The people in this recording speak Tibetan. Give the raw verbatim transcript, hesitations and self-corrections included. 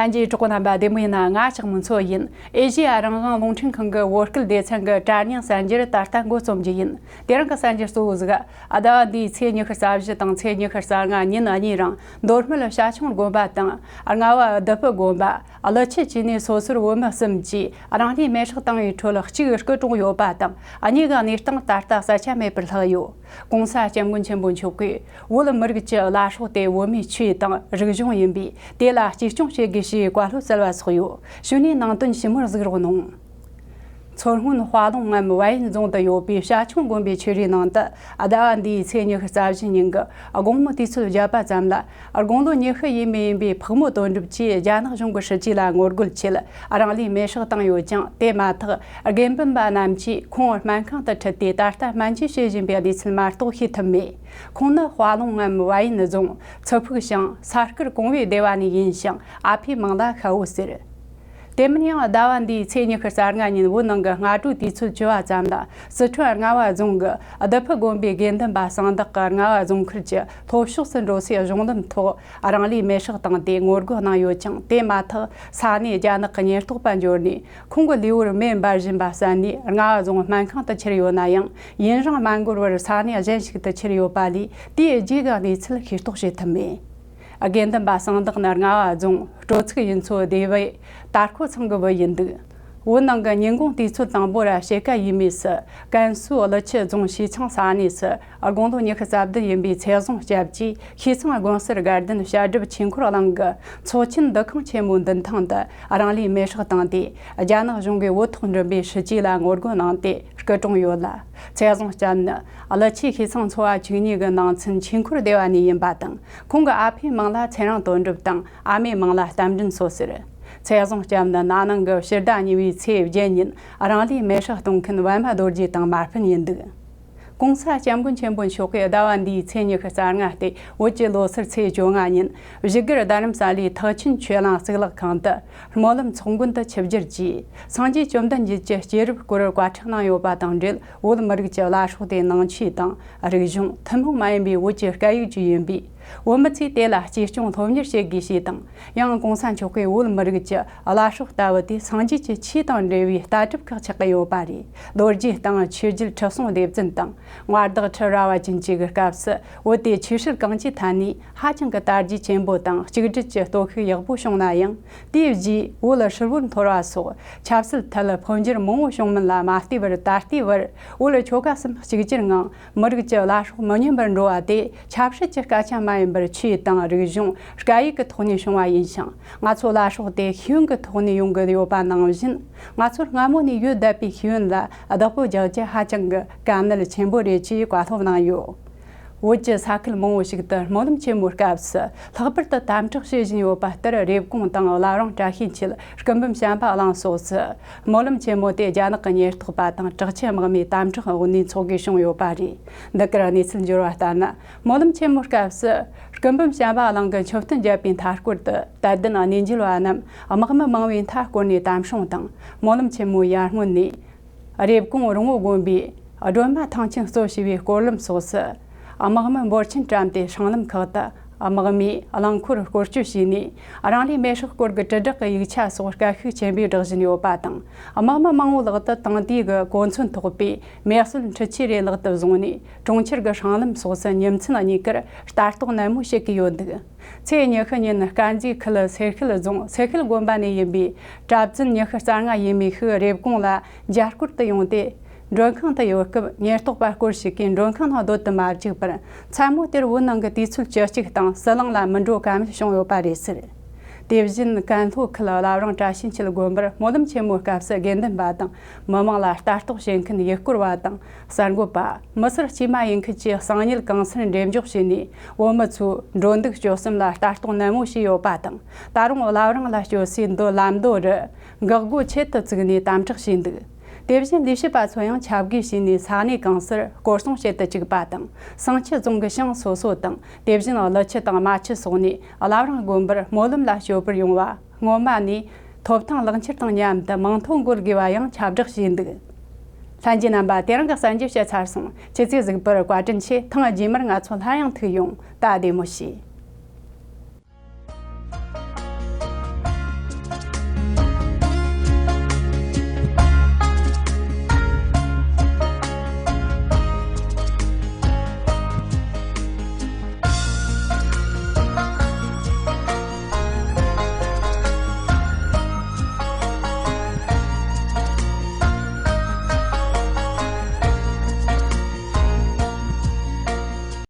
ལྷན་རྒྱས་གྲོགས་པོ་རྣམ་པ་བདེ་མོ་ཡིན་ན། ང་ལྕགས་མོ་མཚོ་ཡིན། ཨེ་ཤེ་ཡ་རང་དབང་རླུང་འཕྲིན་ཁང་གི་བོད་སྐད་སྡེ་ཚན་གྱི་དྲ་བརྙན་གསར་འགྱུར་ད་ལྟ་འགོ་རྩོམ་རྒྱུ་ཡིན། དེ་རིང་གི་གསར་འགྱུར་གཙོ་བོ་ཟིག་ཟླ་བ་འདིའི་ཚེས་ཉི་ཤུ་རྩ་བཞི་དང་ཚེས་ཉི་ཤུ་རྩ་ལྔ་ཉིན་གཉིས་རིང་མདོ་སྨད་བྱ་ཁྱུང་དགོན་པ་དང་རྔ་བ་ལྡི་ཕུ་དགོན་པ། ཀླུ་ཆུ་བཅས་ནས་སོ་སོར་བོད་མི་གསུམ་གྱིས་རང་ལུས་མེར་སྲེག་བཏང་བའི་ཁྲོད་གཅིག་སྐུ་གྲོངས་ཡོད་པ་དང་། གཉིས་ཀྱི་གནས་སྟངས་ད་ལྟ་གསལ་ཆ་མེད་པར་ལྷག་ཡོད། ྋགོང་ས་ྋསྐྱབས་མགོན་ཆེན་པོ་མཆོག་གིས་བོད་མི་རིགས་ཀྱི་བླ་སྲོག་དེ་བོད་མིའི་ཆོས་དང་རིག་གཞུང་ཡིན་པས། དེ་ལ་གཅེས་སྐྱོང་བྱེད་དགོས་ཞེས་བཀའ་སློབ་སྩལ་བ་སོགས་ཡོད། གཞུག་ནས་ནང་དོན་ཞིབ་མོར་གཟིགས་རོགས་གནང་། མཚོ་སྔོན་དཔའ་ལུང་ངམ་བལ་ཡུལ་རྫོང་དུ་ཡོད་པའི་བྱ་ཁྱུང་དགོན་པའི་ཆོས་རའི་ནང་དུ་ཟླ་བ་འདིའི་ཚེས་ཉི་ཤུ་རྩ་བཞི་ཉིན་གྱི་དགོང་མོ་དུས་ཚོད་བརྒྱད་པ་ཙམ་ལ། དགུང་ལོ་ཉི་ཤུ་ཡས་མས་ཡིན་པའི་ཕག་མོ་དོན་གྲུབ་ཀྱིས་རྒྱ་ནག་གཞུང་གི་སྲིད་ཇུས་ལ་ངོ་རྒོལ་ཆེད་རང་ལུས་མེར་སྲེག་བཏང་ཡོད་ཅིང་། དེ་མ་ཐག་དགེ་འདུན་པ་རྣམས་ཀྱིས་ཁོང་སྨན་ཁང་དུ་ཁྲིད་དེ་ད་ལྟ་སྨན་བཅོས་བྱེད་བཞིན་པའི་གནས་ཚུལ་མ་གཏོགས་ཤེས་ཐུབ་མེད། ཁོང་ནི་དཔའ་ལུང་ངམ་བལ་ཡུལ་རྫོང་ཚུ་ཕུག་ཞང་ས་དཀར་གོང་བའི་སྡེ་བ་ནས་ཡིན་ཞིང་། ཨ་ཕའི་མིང་ལ་ཤ་བོ་ཟེར། དེ་མིན་ཡང་ཟླ་བ་འདིའི་ཚེས་ཉི་ཤུ་རྩ་ལྔ་ཉིན་བོད་ནང་གི་སྔ་དྲོའི་དུས་ཚོད་བཅུ་བ་ཙམ་ལ། སི་ཁྲོན་རྔ་བ་རྫོང་གི་ལྡི་ཕུ་དགོན་པའི་དགེ་འདུན་པ་གསང་བདག་གིས་རྔ་བ་རྫོང་ཁུལ་གྱི་ལྷོ་ཕྱོགས་སུ་འགྲོ་སའི་གཞུང་ལམ་ཐོག་རང་ལུས་མེར་སྲེག་བཏང་སྟེ་ངོ་རྒོལ་གནང་ཡོད་ཅིང་། དེ་མ་ཐག་ས་གནས་རྒྱ་ནག་གི་ཉེན་རྟོག་པ་འབྱོར་ནས། ཁོང་གི་ལུས་པོར་མེ་འབར་བཞིན་པ་གསན་ནས་རྔ་བ་རྫོང་སྨན་ཁང་དུ་ཁྱེར་ཡོད་ན་ཡང་། ཡུན་རིང་མ་འགོར་བར་ས་གནས་གཞན་ཞིག་ཏུ་ཁྱེར་ཡོད་པ་ལས། དེའི་རྗེས་ཀྱི་གནས་ཚུལ་ཤེས་རྟོགས་བྱེད་ཐུབ་མེད། དགེ་འདུན་པ་གསང་བདག་ནི་རྔ་བ་རྫོང་སྤྲོ་ཚིགས་ཡུལ་ཚོ་སྡེ་བའི་དར་ཁོ་ཚང་གི་བུ་ཡིན་འདུག་བོད་ནང་གི་ཉིན་གུང་དུས་ཚོད་དང་པོ་ར་ཕྱེད་ཀ་ཡས་མས་སུ། ཀན་སུའུ་ཀླུ་ཆུ་རྫོང་ཞིས་ཆང་ས་གནས་སུ། དགུང་ལོ་ཉི་ཤུ་རྩ་བདུན་ཡིན་པའི་ཚེ་བཟང་སྐྱབས་ཀྱིས་ཤིས་ཚང་དགོན་སར་དགའ་ལྡན་བཤད་སྒྲུབ་ཆོས་འཁོར་གླིང་གི་ཚོགས་ཆེན་འདུ་ཁང་ཆེན་མོའི་མདུན་ཐང་དུ་རང་ལུས་མེར་སྲེག་བཏང་སྟེ། རྒྱ་ནག་གཞུང་གིས་བོད་ཐོག་འགྲིམ་པའི་སྲིད་ཇུས་ལ་ངོ་རྒོལ་གནང་སྟེ་སྐུ་གྲོངས་ཡོད་ལ། ཚེ་བཟང་སྐྱབས་ནི་ཀླུ་ཆུ་ཤིས་ཚང་ཚོ་བ་བཅུ་གཉིས་ཀྱི་ནང་ཚན་ཆོས་འཁོར་སྡེ་བ་ནས་ཡིན་པ་དང་། ཁོང་གི་ཨ་ཕའི་མིང་ལ་ཚེ་རིང་དོན་གྲུབ་དང་། ཨ་མའི་མིང་ལ་རྟ་མགྲིན་སོགས་ཟེར། ཚེ་བཟང་སྐྱབས་ནི་ན་ནིང་གི་ཕྱི་ཟླ་གཉིས་པའི་ཚེས་བརྒྱད་ཉིན་རང་ལུས་མེར་སྲེག་གཏོང་མཁན་པད་མ་རྡོ་རྗེ་དང་མ་སྤུན་ཡིན་འདུག ྋགོང་ས་ྋསྐྱབས་མགོན་ཆེན་པོ་མཆོག་གིས་ཟླ་བ་འདིའི་ཚེས་ཉི་ཤུ་རྩ་ལྔ་སྟེ། བོད་ཀྱི་ལོ་སར་ཚེས་བཅོ་ལྔ་ཉིན་བཞུགས་སྒར་རྡ་རམ་ས་ལའི་ཐེག་ཆེན་ཆོས་གླིང་གཙུག་ལག་ཁང་དུ་སྨོན་ལམ་ཚོགས་མགོན་དུ་ཆིབས་བསྒྱུར་གྱིས། སངས་རྒྱས་བཅོམ་ལྡན་འདས་ཀྱི་སྐྱེས་རབས་སྐོར་བཀའ་ཁྲིད་གནང་ཡོད་པ་དང་འབྲེལ། བོད་མི་རིགས་ཀྱི་བླ་སྲོག་དེ་ནང་ཆོས་དང་རིག་གཞུང་། ཐུན་མོང་མ་ཡིན་པའི་བོད་ཀྱི་སྐད་ཡིག་ཅིག་ཡིན་པས། བོད་མི་ཚོས་དེ་ལ་གཅེས་སྐྱོང་སློབ་གཉེར་བྱེད་དགོས་ཞེས་དང་། ཡང་གོང་ས་མཆོག་གིས་བོད་མི་རིགས་ཀྱི་བླ་སྲོག་ལྟ་བུ་དེ་སངས་རྒྱས་ཀྱི་ཆོས་དང་འབྲེལ་བའི་ལྟ་གྲུབ་ཁག་ཆགས་ཀྱི་ཡོད་པ་རེད། ལོ་རྒྱུས་སྟེང་ཆོས་རྒྱལ་ཁྲི་སྲོང་ལྡེ་བཙན་དང་མངའ་བདག་ཁྲི་རལ་པ་ཅན་བཅས་ཀྱི་སྐབས་སུ། བོད་དེ་ཆོས་སྲིད་གང་ཅིའི་ཐད་ནས་ཧ་ཅང་གི་དར་རྒྱས་ཆེན་པོ་དང་གཅིག་སྒྲིལ་གྱི་སྟོབས་ཤུགས་ཡག་པོ་བྱུང་ན་ཡང་། དེའི་རྗེས་བོད་ཧྲིལ་བོར་འཐོར་བ་སོགས་ཆབ་སྲིད་ཐད་འཕོ་འགྱུར་མང་བོ་བྱུང་མིན་ལ་མ་ལྟོས་པར། ད་ལྟའི་བར་བོད་ཆོལ་ཁ་གསུམ་གཅིག་གྱུར་ངང་མི་རིགས་ཀྱི་བླ་སྲོག་མི་ཉམས་པར་འགྲོ་བ་དེ་ཆབ་སྲིད་ཀྱི་སྐད་ཆ་མ་ཡིན་པར། ཆོས་དང་རིག་གཞུང་། སྐད་ཡིག་གི་ཐོག་ནས་བྱུང་བ་ཡིན་ཞིང་། ང་ཚོ་བླ་སྲོག་དེ་ཤེས་ཡོན་གྱི་ཐོག་ནས་ཡོང་གི་ཡོད་པ་ནང་བཞིན། ང་ཚོར་སྔ་མོ་ནས་ཡོད་བསྡད་པའི་ཤེས་ཡོན་ལ་བདག་པོ་རྒྱག་རྒྱུ་ཧ་ཅང་གི་དཀའ་གནད་ཆེན་པོ་རེད་ཅེས་བཀའ་སློབ་གནང་ཡོད། བོད་ཀྱི་ས་ཁུལ་མང་བོ་ཞིག་ཏུ་སྨོན་ལམ་ཆེན་མོའི་སྐབས་སུ་ལྷག་པར་དུ་དམ་དྲག་བྱེད་བཞིན་ཡོད་པ་ལྟར། རེབ་གོང་དང་བླ་བྲང་བཀྲ་ཤིས་འཁྱིལ། སྐུ་འབུམ་བྱམས་པ་གླིང་སོགས་སུ་སྨོན་ལམ་ཆེན་མོ་དེ་རྒྱ་ནག་གི་ཉེན་རྟོག་པ་དང་དྲག་ཆས་དམག་མིའི་དམ་དྲག་འོག་ནས་འཚོགས་དགོས་བྱུང་ཡོད་པ་རེད། འདི་གར་གནས་ཚུལ་འབྱོར་བ་ལྟར་ན། སྨོན་ལམ་ཆེན་མོའི་སྐབས་སུ་སྐུ་འབུམ་བྱམས་པ་གླིང་གི་མཆོད་རྟེན་བརྒྱབ་པའི་མཐའ་སྐོར་དུ་དད་ལྡན་གནས་མཇལ་བ་རྣམས་དམག་མི་མང་བོས་མཐའ་བསྐོར་ནས་དམ་སྲུང་དང་། སྨོན་ལམ་ཆེན་མོའི་ཡར་སྔོན་ནས། རེབ་གོང་རོང་བོ་དགོན་པའི་སྒྲོལ་མ་ཐང་ཆེན་གཙོ་བྱས་པའི་སྐོར་ལམ་སོགས་སུ། དམག་མི་འབོར་ཆེན་བཀྲམ་སྟེ་སྲང་ལམ་ཁག་ཏུ་དམག་མིས་རླངས་འཁོར་སྐོར་སྐྱོད་བྱས་ནས། རང་ལུས་མེར་སྲེག་སྐོར་གྱི་དྲིལ་བསྒྲགས་ཀྱི་ཡིག་ཆ་སོགས་དཀའ་ཤུགས་ཆེན་པོས་སྒྲོག་བཞིན་ཡོད་པ་དང་། དམག་མི་མང་བོ་ལག་ཏུ་དེང་དུས་ཀྱི་གོ་མཚོན་ཐོགས་པའི་མེ་གསོད་འཕྲུལ་ཆས་རེ་ལག་ཏུ་བཟུང་ནས། གྲོང་ཁྱེར་གྱི་སྲང་ལམ་སོགས་སུ་ཉིན་མཚན་གཉིས་ཀར་ལྟ་རྟོག་ནན་མོ་བྱེད་ཀྱི་ཡོད་འདུག་ཚེས་ཉི་ཤུ་ཉིན་དཀར་མཛེས་ཁུལ་སེར་ཤུལ་རྫོང་སེར་ཤུལ་དགོན་པ་ནས་ཡིན་པའི་གྲྭ་བཙུན་ཉི་ཤུ་རྩ་ལྔ་ཡས་མས་ཤིག་རེབ་གོང་ལ་མཇལ་སྐོར་དུ་ཡོང་སྟེ། མགྲོན་ཁང་དུ་ཡོད་སྐབས་ཉེན་རྟོག་པ་སྐོར་ཞིག་གིས་མགྲོན་ཁང་ནང་སྡོད་དུ་མ་བཅུག་པར། མཚན་མོ་དེར་བོད་ནང་གི་དུས་ཚོད་བཅུ་གཅིག་དང་ཟི་ལིང་ལ་མི་འགྲོ་ཀ་མེད་བྱུང་ཡོད་པ་རེད་ཟེར། དེ་བཞིན་ཀན་ལྷོ་ཁུལ་བླ་བྲང་བཀྲ་ཤིས་འཁྱིལ་དགོན་པར་སྨོན་ལམ་ཆེན་མོའི་སྐབས་སུ་དགེ་འདུན་པ་དང་མི་མང་ལ་ལྟ་རྟོག་བྱེད་མཁན་ཡུལ་སྐོར་བ་དང་གསར་འགོད་པ། མི་སེར་དཀྱུས་མ་ཡིན་ཁུལ་གྱིས་གསང་ཉུལ་གང་སར་འགྲེམས་འཇོག་བྱས་ནས། བོད་མི་ཚོའི་འགྲོ་འདུག་སྤྱོད་གསུམ་ལ་ལྟ་རྟོག་ནན་མོ་བྱས་ཡོད་པ་དང་། ད་རུང་བླ་བྲང་ལ་སྐྱོད་སའི་མདོ་ལམ་མདོ་རུ་འགག་སྒོ་ཆེད་དུ་བཙུགས་ནས་དམ་དྲག་བྱས་འདུག་དེ་བཞིན་ལས་བྱེད་པ་ཚོ་ཡང་ཁྱབ་བགོས་བྱས་ནས་ས་གནས་གང་སར་སྐོར་སྲུང་བྱེད་དུ་བཅུག་པ་དང་། བསང་ཆུ་རྫོང་གི་ཞིང་སོ་སོ་དང་། དེ་བཞིན་ཀླུ་ཆུ་དང་རྨ་ཆུ་སོགས་ནས་བླ་བྲང་དགོན་པར་སྨོན་ལམ་ལ་སྐྱོད་པར་ཡོང་བ། སྔོན་མ་ནས་ཐོབ་ཐང་ལག་འཁྱེར་དང་མཉམ་དུ་མིང་ཐོ་འགོད་དགོས་པ་ཡང་ཁྱབ་བསྒྲགས་བྱས་འདུག་ལྷན་རྒྱས་རྣམ་པ། དེ་རིང་གི་གསར་འགྱུར་བཤད་ཚར་སོང་། ཁྱེད་ཚོས་གཟིགས་པར་བཀའ་དྲིན་ཆེ། ཐེངས་རྗེས་མར་ང་ཚོ་སླར་ཡང་ཐུག་ཡོང་། ད་བདེ་མོ་བྱོས།